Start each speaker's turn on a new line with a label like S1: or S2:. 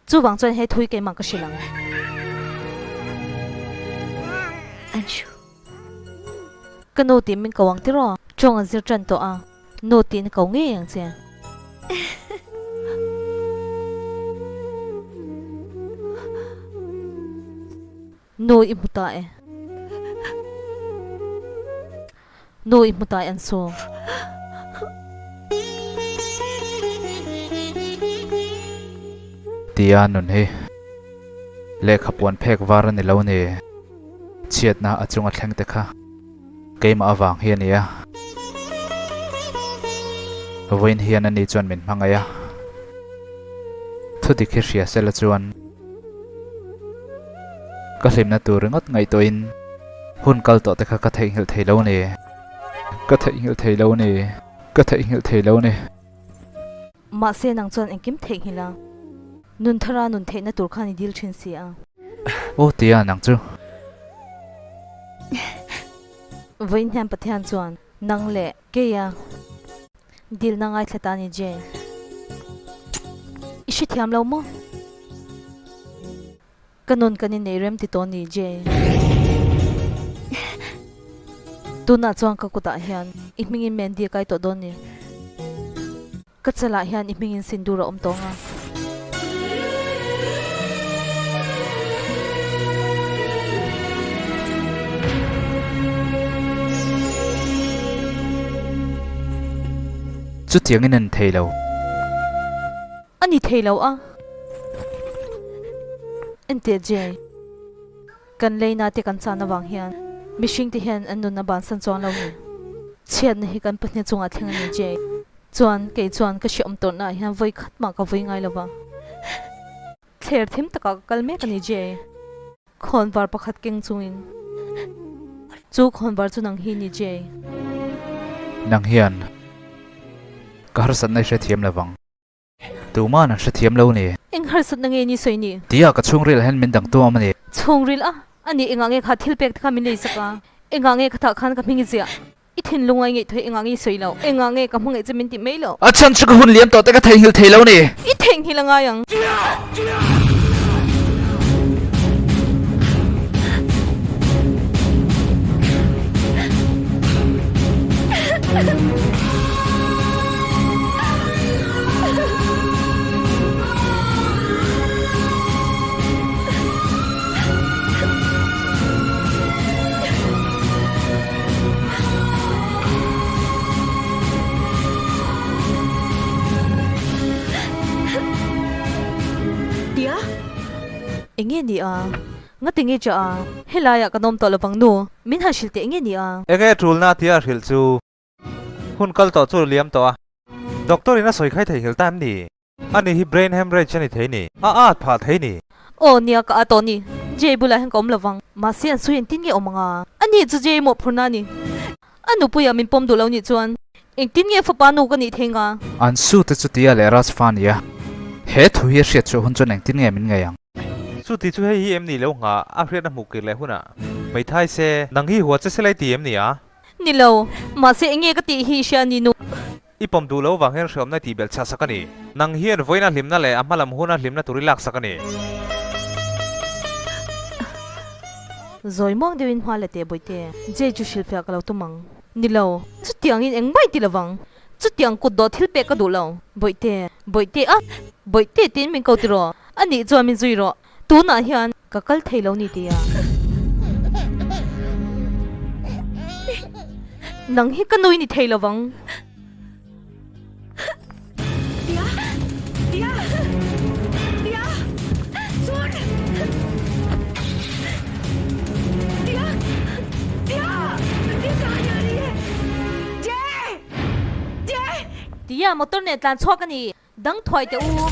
S1: Chuvang chuan he thui keimah ka hrilh ang.
S2: Anshu.
S1: Ka nu tih min ko ang tiraw? Tawng an zir tan tawh a, nu tiin ko ngei ang che. Nu i hmu ta e. Nu i hmu ta e Ansu.
S3: Tia nun hi lehkha puan phek var a ni lo ni. Chhiatna a chunga thleng te kha keimah avang hi a ni a. Vawiin hian ani chuan min hmangaih a. Thudik hi hria sela chuan. Ka hlimna tur ringawt ngaihtuahin hun kal tawh te kha ka theihnghilh thei lo ni. Ka theihnghilh thei lo ni. Ka theihnghilh thei lo ni.
S1: Mahse nang chuan engkim theihnghilh a, nun thara nun theihna tur khan i dil thin si a.
S3: Aw tia nang chu.
S1: Vawiin hian Pathian chuan nang leh keia Dilna ngaithla ta ni Jane. I hrethiam lo maw? Ka nun kan innei rem ti tawh ni Jane. Tunah chuan ka kutah hian i hmingin Mandy a kai tawh dawn ni. Ka chalah hian i hmingin sindur a awm tawh ang a.
S3: Chutiangin a ni thei lo.
S1: A ni thei lo a. Enteh Jay, kan leina te kan chan avang hian mihring te hian an nun a bansan chuang lo ni. Chhiatna hi kan pahnih chungah thleng a ni Jay. Chuan kei chuan ka hriawm tawrhna ah hian vawi khat mah ka vui ngai lo va. Thler thim takah ka kal mek a ni Jay. Khawnvar pakhat keng chungin. Chu khawnvar chu nang hi ni Jay.
S3: Nang hian ka harsatna i hrethiam lo vang. Tuman an hrethiam lo ni.
S1: Eng harsatna nge ni sawi ni?
S3: Tia ka chhungril ah hian min dang tuam a ni.
S1: Chhungril a? A ni engah nge kha thil pek te kha min lei sak a? Engah nge ka thah khan ka hming i ziah? I thinlung a i ngaihtuah engah nge i sawi lo? Engah nge ka hmangaih che min tih mai lo?
S3: A chhan chu ka hun liam tawh te ka theihnghilh thei lo ni.
S1: I theihnghilh a ngai ang. Enge ni a? Ngati nge cha a? Helaiah kan awm tawh lovang nu, min han hrilh teh enge ni a?
S4: Enge tulna tia hrilh chu hun kal tawh chu liam tawh a, doctor in a sawi khai theihnghilh ta em ni? Ani hi brain hemorrhage a ni thei ni, a at phah thei ni.
S1: Aw nia ka at aw ni, Jay bulah hian ka awm lovang, mahse an sawi engtin nge awm ang a? Ani chu Jay mawhphurhna a ni, a nupuiah min pawm duh lo nih chuan engtin nge fapa nu ka nih thei nga?
S3: An su te chu tia leh Raj fa nia, he thu hi a hriat chhuah hun chuan engtin nge min ngaih ang?
S4: Chuti chu hei hi em ni lo nghah a hriatna hmuh kir leh hunah hmeithai se, nang hi hua che se lai ti em ni a?
S1: Ni lo, mahse enge ka tih hi i hria ni nu.
S4: I pawm duh lo vang hian hreawmna i tih belh chhah sak a ni. Nang hian vawiina hlimna leh a hmalam huna hlimna tur i lak sak a ni.
S1: Zawi muang deuhin hma la teh Bawihte, Jay chu hrilhfiah ka lo tum ang. Ni lo, chutiangin engmah i ti lovang. Chutiang kut dawh thil pek ka duh lo. Bawihte, Bawihte a, Bawihte tiin min ko ti rawh. Anih chuan min zui rawh. Tunah hian ka kal thei lo ni tia. Nang hi ka nui ni thei lo vang. Tia motor nen tlan chhuak a ni. Dang thuai teh u.